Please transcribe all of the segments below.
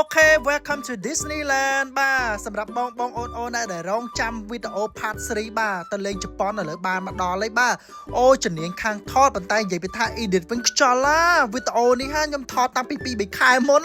OK, welcome to Disneyland បាទសម្រាប់បងបងអូនអូនដែលរងចាំវីដេអូ part 3បាទទៅលេងជប៉ុនឥឡូវបានមកដល់ហើយបាទអូជំនាញខាងថតប៉ុន្តែនិយាយពីថា edit វិញខ្ចល់ឡាវីដេអូនេះហាខ្ញុំថតតាំងពី2 3ខែមុន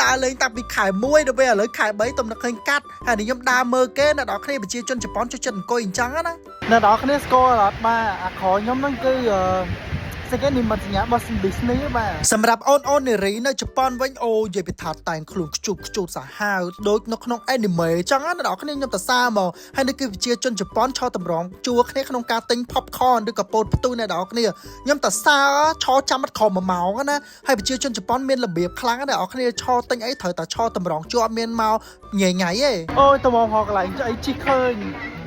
ដើរលេងតាំងពីខែ1ដល់ពេលឥឡូវខែ3ទំនឹកឃើញកាត់ហើយនេះខ្ញុំដើរមើលគេអ្នកនរគ្នាប្រជាជនជប៉ុនចូលចិត្តអង្គុយអញ្ចឹងណាអ្នកនរគ្នាស្គាល់អត់បាទអាក្រោយខ្ញុំហ្នឹងគឺអឺ សេចក្ដីនិមិត្តសញ្ញារបស់ Disney បាទសម្រាប់អូនអូននារីនៅជប៉ុនវិញអូនិយាយពីថាតែងខ្លួនខ្ជូតខ្ជូតសាហាវដូចនៅក្នុង anime ចឹងណាអ្នកនរគ្នាខ្ញុំទៅសារមកហើយនេះគឺប្រជាជនជប៉ុនឈរតម្រង់ជួរគ្នាក្នុងការទិញ popcorn ឬក៏ពោតផ្ទុយអ្នកនរគ្នាខ្ញុំទៅសារឈរចាំអត់ក្រោម1ម៉ោងណាហើយប្រជាជនជប៉ុនមានរបៀបខ្លាំងណាស់អ្នកនរគ្នាឈរទិញអីត្រូវតែឈរតម្រង់ជួរអត់មានមកញ៉ៃញ៉ៃទេអូយទៅមកហកកន្លែងអីជីឃើញ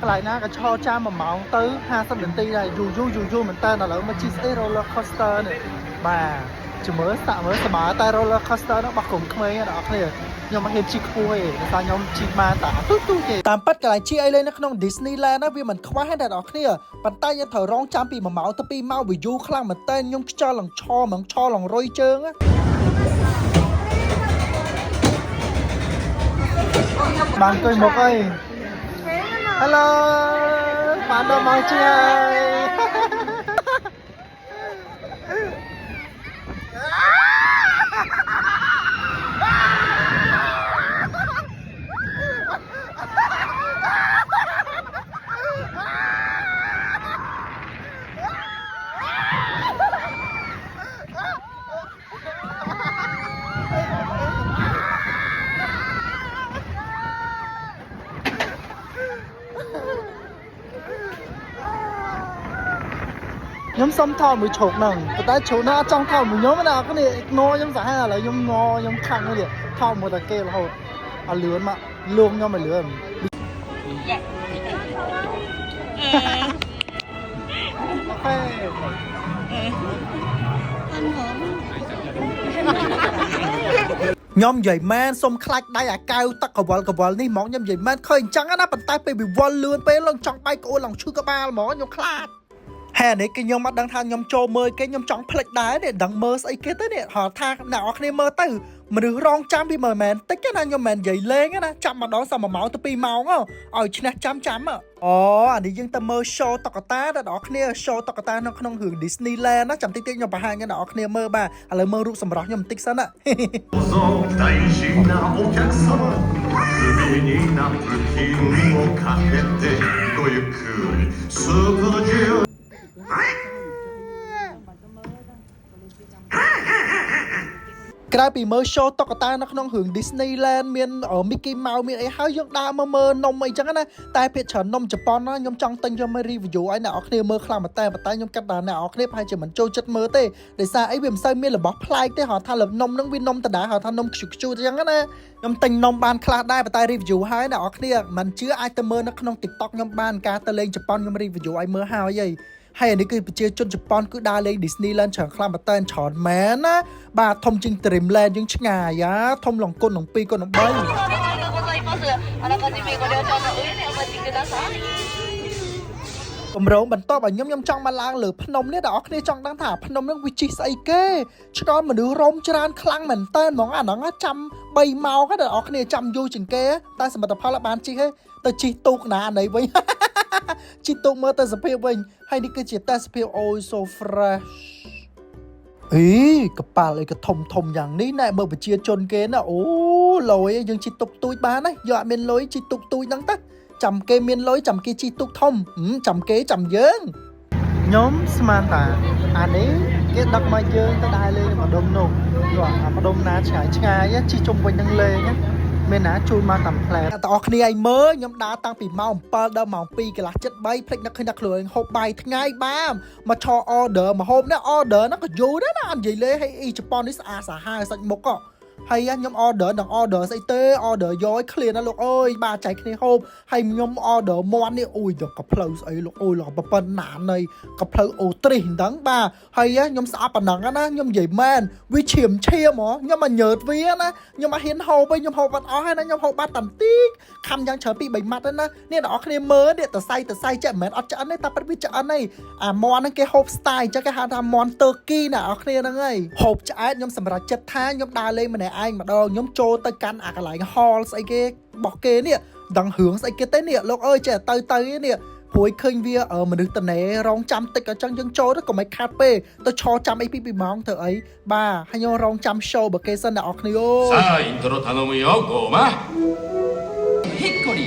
កន្លែងណាក៏ឈរចាំ1ម៉ោងទៅ50នាទីដែរយូរយូរយូរយូរមែនតើឥឡូវមកជិះស្អី roller coaster នេះបាទជំរឿសាក់មើលសមាតែ roller coaster នោះរបស់ក្រុមក្មេងអ្នកនរគ្នាខ្ញុំមិនហ៊ានជិះខ្ពស់ទេដោយសារខ្ញុំជិះបានតែទូទូទេតាមពិតកន្លែងជិះអីលេងនៅក្នុង Disneyland ណាវាមិនខ្វះទេអ្នកនរគ្នាប៉ុន្តែយើងត្រូវរងចាំពី1ម៉ោងទៅ2ម៉ោងវាយូរខ្លាំងមែនតើខ្ញុំខ្ជិលឡើងឈរហ្មងឈរឡើងរុយជើងណា បានអង្គុយមុខអី Hello បានដល់មកជាហើយខ្ញុំសុំថតមួយជ្រុកហ្នឹងប៉ុន្តែជ្រុកហ្នឹងអត់ចង់ថតមួយខ្ញុំណាគ្នាងខ្ញុំសាហាវឥឡូវខ្ញុំងខ្ញុំខឹងនេះថតមួយតែគេរហូតឲ្យលឿនមកលួងខ្ញុំឲ្យលឿន OK ខ្ញុំនិយាយមែនសុំខ្លាច់ដៃអាកៅទឹកកវលកវលនេះហ្មងខ្ញុំនិយាយមែនឃើញអញ្ចឹងណាប៉ុន្តែពេលវាវល់លឿនពេលឡើងចង់បែកក្អួលឡើងឈឺក្បាលហ្មងខ្ញុំខ្លាចហេនេះគឺខ្ញុំអត់ដឹងថាខ្ញុំចូលមើលគេខ្ញុំចង់ភ្លេចដែរនេះដឹងមើលស្អីគេទៅនេះហៅថាអ្នកនរគ្នាមើលទៅមនុស្សរងចាំពីមើលមែនតិចណាខ្ញុំមិនមែននិយាយលេងណាចាំម្ដងសម1ម៉ោងទៅ2ម៉ោងឲ្យឈ្នះចាំចាំអូអានេះយើងទៅមើល show តុក្កតាដល់អ្នកគ្នា show តុក្កតានៅក្នុងរឿង Disneyland ណាចាំតិចទៀតខ្ញុំបង្ហាញឲ្យអ្នកគ្នាមើលបាទឥឡូវមើលរូបសម្រស់ខ្ញុំបន្តិចសិនណា どうぞ大事なお客様首にナプキンをかけてごゆっくりスープの自由 ក្រៅពីមើល show តុក្កតានៅក្នុងរឿង Disneyland មាន Mickey Mouse មានអីហើយយើងដើរមកមើលនំអីចឹងណាតែភាគច្រើននំជប៉ុនណាខ្ញុំចង់ទិញយកមក review ឲ្យអ្នកនរគ្នាមើលខ្លាំងមែនតើប៉ុន្តែខ្ញុំគិតថាអ្នកនរគ្នាប្រហែលជាមិនចូលចិត្តមើលទេដោយសារអីវាមិនសូវមានរបស់ប្លែកទេហៅថានំហ្នឹងវានំដដែលហៅថានំខ្ជុកខ្ជូតចឹងណាខ្ញុំទិញនំបានខ្លះដែរប៉ុន្តែ review ហើយអ្នកនរគ្នាមិនជឿអាចទៅមើលនៅក្នុង TikTok ខ្ញុំបានការទៅលេងជប៉ុនខ្ញុំ review ឲ្យមើលហើយហីហើយអានេះគឺប្រជាជនជប៉ុនគឺដើរលេង Disneyland ច្រើនខ្លាំងមែនតើច្រើនមែនណាបាទធំជាង Dreamland យើងឆ្ងាយអាធំឡងគុណនឹង2គុណនឹង3 ありがとうございます。あらかじめご了承の上でお待ちください。 កម្រងបន្ទាប់ឲ្យខ្ញុំខ្ញុំចង់មកឡើងលើភ្នំនេះដល់អ្នកគ្នាចង់ដឹងថាភ្នំហ្នឹងវាជិះស្អីគេឆ្កល់មនុស្សរោមច្រើនខ្លាំងមែនតើហ្មងអាហ្នឹងចាំ3ម៉ោងដល់អ្នកគ្នាចាំយូរជាងគេតែសមិទ្ធផលអត់បានជិះទេទៅជិះទូកណាណីវិញ ជិះទូកមើលទៅសភាពវិញហើយនេះគឺជាទេសភាពអូយ so fresh អីកប៉ាល់អីក៏ធំធំយ៉ាងនេះណែមើលប្រជាជនគេណាអូលយយើងជិះតុកទូចបានណាយកអត់មានលុយជិះតុកទូចហ្នឹងទៅចាំគេមានលុយចាំគេជិះទូកធំចាំគេចាំយើងខ្ញុំស្មានតាអានេះគេដឹកមកយើងទៅដើរលេងម្ដុំនោះយកអាម្ដុំណាឆ្ងាយឆ្ងាយជិះជុំវិញនឹងលេងមានណាជូនមកតាមផ្លែអ្នកទាំងអស់គ្នាឲ្យមើលខ្ញុំដើរតាំងពីម៉ោង7ដល់ម៉ោង2កន្លះ73ភ្លេចនឹកឃើញថាខ្លួនឯងហូបបាយថ្ងៃបានមកឆ order មកហូបនេះ order ហ្នឹងក៏យូរដែរណាអត់និយាយលេហើយអ៊ីជប៉ុននេះស្អាតសាហាវសាច់មុខហ៎ហើយខ្ញុំ order ដល់ order ស្អីទេ order យកឲ្យឃ្លានណាលោកអើយបាទចែកគ្នាហូបហើយខ្ញុំ order មាន់នេះអូយដល់កផ្លូវស្អីលោកអើយលោកប៉ុណ្ណានៃកផ្លូវអូទ្រីសមិនដឹងបាទហើយខ្ញុំស្អប់ប៉ុណ្ណឹងណាខ្ញុំនិយាយមែនវាឈាមឈាមហ៎ខ្ញុំមកញើតវាណាខ្ញុំមកហ៊ានហូបឯងខ្ញុំហូបបាត់អស់ហើយណាខ្ញុំហូបបាត់តាន់តិចខំយ៉ាងច្រើនពី3ម៉ាត់ហ្នឹងណានេះអ្នកនរគ្នាមើលនេះតសៃតសៃចេះមិនមែនអត់ឆ្អិនទេតែពិតវាឆ្អិនហីអាមាន់ហ្នឹងគេហូប style អញ្ចឹងគេហៅថាមាន់តើគីអ្នកនរគ្នាហ្នឹងហើយហូបឆ្អែតខ្ញុំសម្រេចចិត្តថាខ្ញុំដើរលេងម្នាក់ នាក់ឯងម្ដងខ្ញុំចូលទៅកាន់អាកន្លែង hall ស្អីគេរបស់គេនេះដឹងរឿងស្អីគេទេនេះលោកអើយចេះទៅទៅនេះព្រួយឃើញវាមនុស្សតនេរងចាំតិចអញ្ចឹងយើងចូលទៅកុំឲ្យខាត់ពេទៅឈរចាំអីពី2ម៉ោងធ្វើអីបាទហើយខ្ញុំរងចាំ show បើគេសិនអ្នកនរគ្នាអូយ さあイントロ頼むよゴマひっこり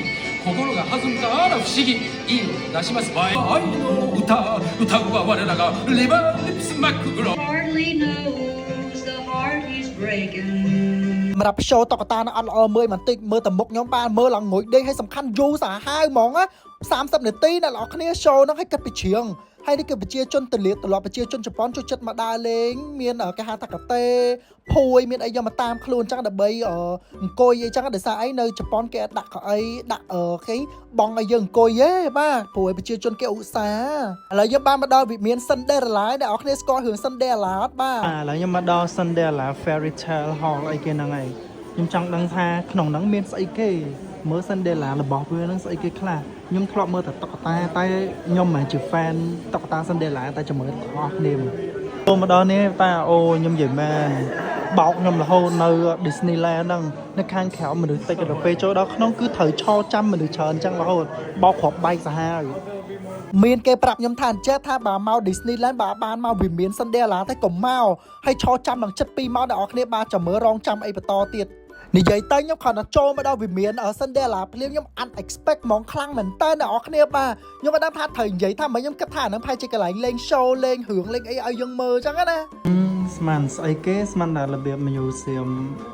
心が弾んだあら不思議いい音出します愛の歌歌うは我らがリバーリップスマックグロ Hardly knows the heart he's breaking. សម្រាប់ show តុក្កតានឹងអត់ល្អមើលបន្តិចមើលតែមុខខ្ញុំបានមើលឡើងងុយដេកហើយសំខាន់យូរសាហាវហ្មងណា30នាទីអ្នកនរគ្នា show ហ្នឹងឲ្យគិតពីច្រៀងហើយនេះគឺប្រជាជនទលាទលាប់ប្រជាជនជប៉ុនចូលចិត្តមកដើរលេងមានគេហៅថាកាតេភួយមានអីយកមកតាមខ្លួនចឹងដើម្បីអង្គុយអីចឹងដោយសារអីនៅជប៉ុនគេអត់ដាក់កៅអីដាក់គេបងឲ្យយើងអង្គុយទេបាទព្រោះឲ្យប្រជាជនគេឧស្សាហ៍ឥឡូវយើងបានមកដល់វិមាន Cinderella អ្នកនរគ្នាស្គាល់រឿង Cinderella អត់បាទ ឥឡូវខ្ញុំមកដល់ Cinderella Fairy Tale Hall អីគេហ្នឹងហើយខ្ញុំចង់ដឹងថាក្នុងហ្នឹងមានស្អីគេមើល Cinderella របស់វាហ្នឹងស្អីគេខ្លះខ្ញុំធ្លាប់មើលតែតុក្កតាតែខ្ញុំមិនមែនជា fan តុក្កតា Cinderella តែចាំមើលទាំងអស់គ្នាមកចូលមកដល់នេះតាអូខ្ញុំនិយាយមែនបោកខ្ញុំរហូតនៅ Disneyland ហ្នឹងនៅខាងក្រៅមនុស្សតិចដល់ពេលចូលដល់ក្នុងគឺត្រូវឈរចាំមនុស្សច្រើនអញ្ចឹងរហូតបោកគ្រាប់បែកសាហាវ មានគេប្រាប់ខ្ញុំថាអញ្ចេះថាបើមក Disneyland បើបានមកវិមាន Cinderella តែកុំមកហើយឈរចាំដល់72ម៉ោងអ្នកនរគ្នាបាទចាំមើលរងចាំអីបន្តទៀតនិយាយទៅខ្ញុំគ្រាន់តែចូលមកដល់វិមាន Cinderella ភ្លាមខ្ញុំ unexpect ហ្មងខ្លាំងមែនតើអ្នកនរគ្នាបាទខ្ញុំមិនដឹងថាត្រូវនិយាយថាមិនខ្ញុំគិតថាអាហ្នឹងប្រហែលជាកន្លែងលេង show លេងរឿងលេងអីឲ្យយើងមើលអញ្ចឹងណា ស្មានស្អីគេស្មានតែរបៀប museum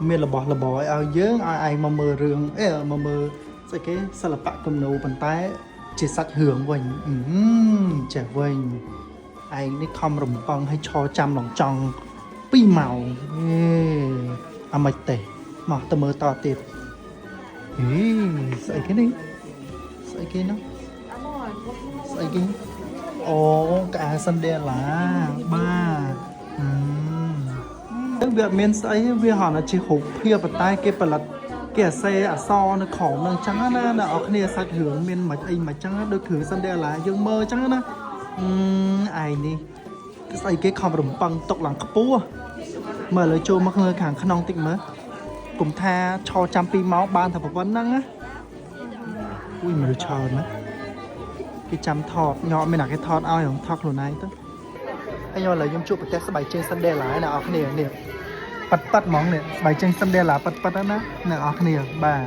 មានរបស់របរឲ្យយើងឲ្យឯងមកមើលរឿងអេមកមើលស្អីគេសិល្បៈគំនូរប៉ុន្តែជាសាច់រឿងវិញអឺចេះវិញឯងនេះខំរំពឹងឲ្យឈរចាំឡងចង់2ម៉ោងអេអាមិនទេមកទៅមើលតទៀតអេស្អីគេនេះស្អីគេនោះស្អីគេអូកៅ Cinderella បាទអឺវាអត់មានស្អីវាហៅថាជារូបភាពប៉ុន្តែគេផលិតគេអាសេអសនៅក្រោមហ្នឹងអញ្ចឹងណាអ្នកនរគ្នាសាច់រឿងមានមិនអីមិនអញ្ចឹងដូចគ្រឿង Cinderella យើងមើលអញ្ចឹងណាអឺឯនេះស្អីគេខំរំពឹងຕົកឡើងខ្ពស់មើលឥឡូវចូលមកលើខាងក្នុងតិចមើលគុំថាឈរចាំ2ម៉ោងបានតែប៉ុណ្្នឹងណាអ៊ុយមើលច្រើនណាស់គេចាំថតញក់មានអ្នកគេថតឲ្យហងថតខ្លួនឯងទៅ ហើយខ្ញុំឥឡូវខ្ញុំជួបប្រទេសស្បែកជើង Cinderella អ្នកនរគ្នានេះប៉ាត់ប៉ាត់ហ្មងនេះស្បែកជើង Cinderella ប៉ាត់ប៉ាត់ណាអ្នកនរគ្នាបាទ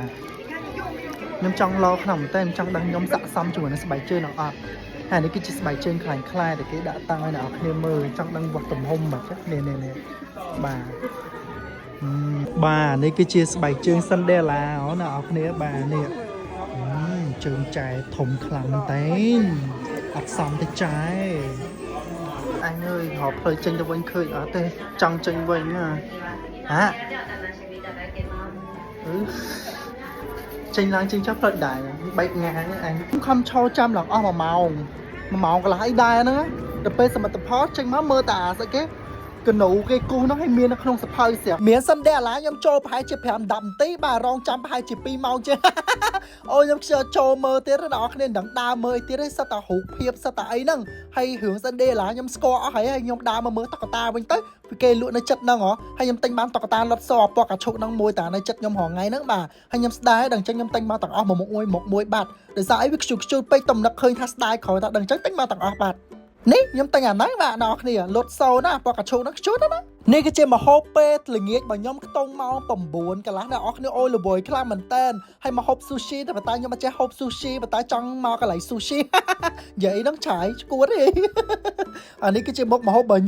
ខ្ញុំចង់ឡក្នុងតែខ្ញុំចង់ដឹងខ្ញុំស័កសមជាមួយនឹងស្បែកជើងនឹងអត់ហើយនេះគឺជាស្បែកជើងខ្លាំងខ្លាដែលគេដាក់តាំងឲ្យអ្នកនរគ្នាមើលចង់ដឹងវាស់ទំហំមកនេះនេះនេះបាទ បាទនេះគឺជាស្បែកជើង Cinderella អូអ្នកនរគ្នាបាទនេះអឺជើងចែធំខ្លាំងមែនតើអត់សមទេចែ អញអើយរកផ្លូវចេញទៅវិញឃើញអត់ទេចង់ចេញវិញណាហាអឺចេញឡើងចេញចុះផ្លូវដែរបែកងាអញខំឈរចាំឡើងអស់1ម៉ោង1ម៉ោងកន្លះអីដែរហ្នឹងណាដល់ពេលសមិទ្ធផលចេញមកមើលតាស្អីគេកណូគេគូសហ្នឹងឲ្យមាននៅក្នុងសភៅស្រាប់មាន Cinderella ខ្ញុំចូលប្រហែលជា5 10នាទីបាទរងចាំប្រហែលជា2ម៉ោងជាង អូខ្ញុំខ្ជិលចូលមើលទៀតដល់អ្នកគ្នាមិនដឹងដើរមើលអីទៀតទេសិតតែរូបភាពសិតតែអីហ្នឹងហើយរឿង Cinderella ខ្ញុំស្គាល់អស់ហើយហើយខ្ញុំដើរមកមើលតុក្កតាវិញទៅពីគេលក់នៅចិត្តហ្នឹងហ៎ហើយខ្ញុំទិញបានតុក្កតាលុតសពណ៌កាឈុកហ្នឹងមួយតានៅចិត្តខ្ញុំរហងៃហ្នឹងបាទហើយខ្ញុំស្ដាយដល់អញ្ចឹងខ្ញុំទិញមកទាំងអស់មួយមុខមួយមុខមួយបាត់ដោយសារអីវាខ្ជុលខ្ជុលពេកតំណឹកឃើញថាស្ដាយក្រោយថាដល់អញ្ចឹងទិញមកទាំងអស់បាត់នេះខ្ញុំទិញអាហ្នឹងបាទអ្នកនរគ្នាលុតសូណាពណ៌កាឈូកហ្នឹងខ្ជុលណាស់ណានេះគឺជាមហូបពេលល្ងាចរបស់ខ្ញុំខ្ទង់ម៉ោង9កន្លះអ្នកនរគ្នាអូយល្វើយខ្លាំងមែនតើហើយមកហូប sushi តែប៉ុន្តែខ្ញុំអត់ចេះហូប sushi ប៉ុន្តែចង់មកកន្លែង sushi និយាយហ្នឹងឆាយឈួតទេ អានេះគឺជាមុខមហូបរបស់ខ្ញុំ